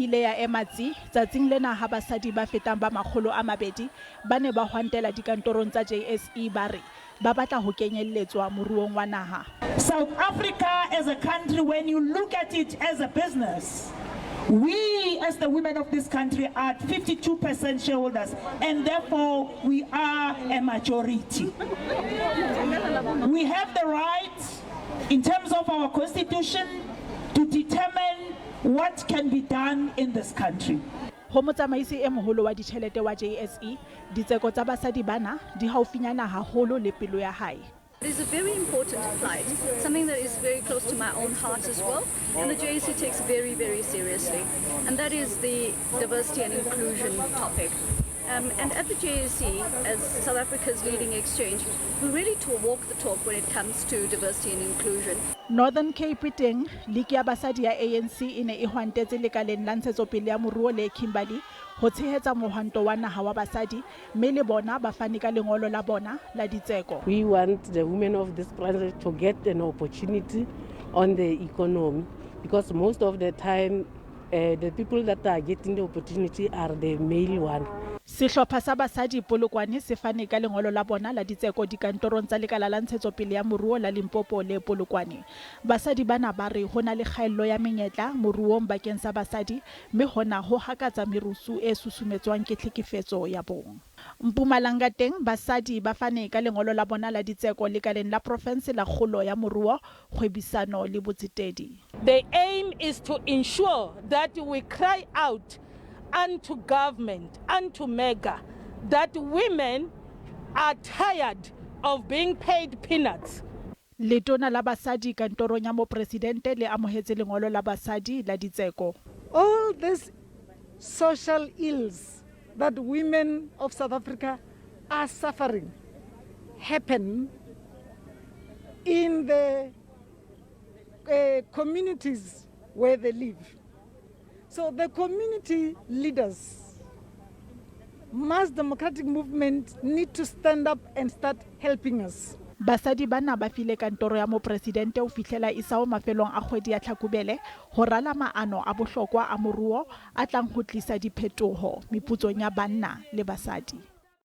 ile ya ema tsi tsatsing lena ha basadi ba fetang ba 200 ba ne ba hwantela dikantorong tsa JSE ba re ba batla ho kenyelletswa moruong wa naha. South Africa as a country, when you look at it as a business, we as the women of this country are 52% shareholders and therefore we are a majority. We have the right in terms of our constitution to determine what can be done in this country. Ho motsamaisi e moholo wa ditjhelete wa JSE, ditseko tsa basadi bana di haufinyana haholo le pelo ya hae. It is a very important plight, something that is very close to my own heart as well, and the JSE takes very, very seriously, and that is the diversity and inclusion topic. And at the JSE, as South Africa's leading exchange, we really to walk the talk when it comes to diversity and inclusion. Northern Cape teng, Liki ya Basadi ya ANC e ne e hwantetse lekaleng la ntshetsopele ya moruo le Kimberley ho tshehetsa mohwanto wa naha wa basadi mme le bona ba fane ka lengolo la bona la ditseko. We want the women of this planet to get an opportunity on the economy because most of the time the people that are getting the opportunity are the male one. Sehlopha sa basadi Polokwane se fane ka lengolo la bona la ditseko dikantorong tsa lekala la ntshetsopele ya moruo la Limpopo le Polokwane. Basadi bana ba re ho na le kgaello ya menyetla moruong bakeng sa basadi mme hona ho hakatsa merusu e susumetswang ke tlhekefetso ya bong. Mpumalanga teng basadi ba fane ka lengolo la bona la ditseko lekaleng la profense la kgolo ya moruo, kgwebisano le botsetedi. The aim is to ensure that we cry out unto government, unto MEGA, that women are tired of being paid peanuts. Letona la basadi kantorong ya mopresidente le amohetse lengolo la basadi la ditseko. All these social ills that women of South Africa are suffering happen in the communities where they live. So the community leaders, mass democratic movement need to stand up and start helping us. Basadi bana ba file kantoro ya mopresidente ho fihlela isao mafelong a kgwedi ya Tlhakubele ho rala maano a bohlokwa a moruo a tlang ho tlisa diphetoho meputsong ya banna le basadi.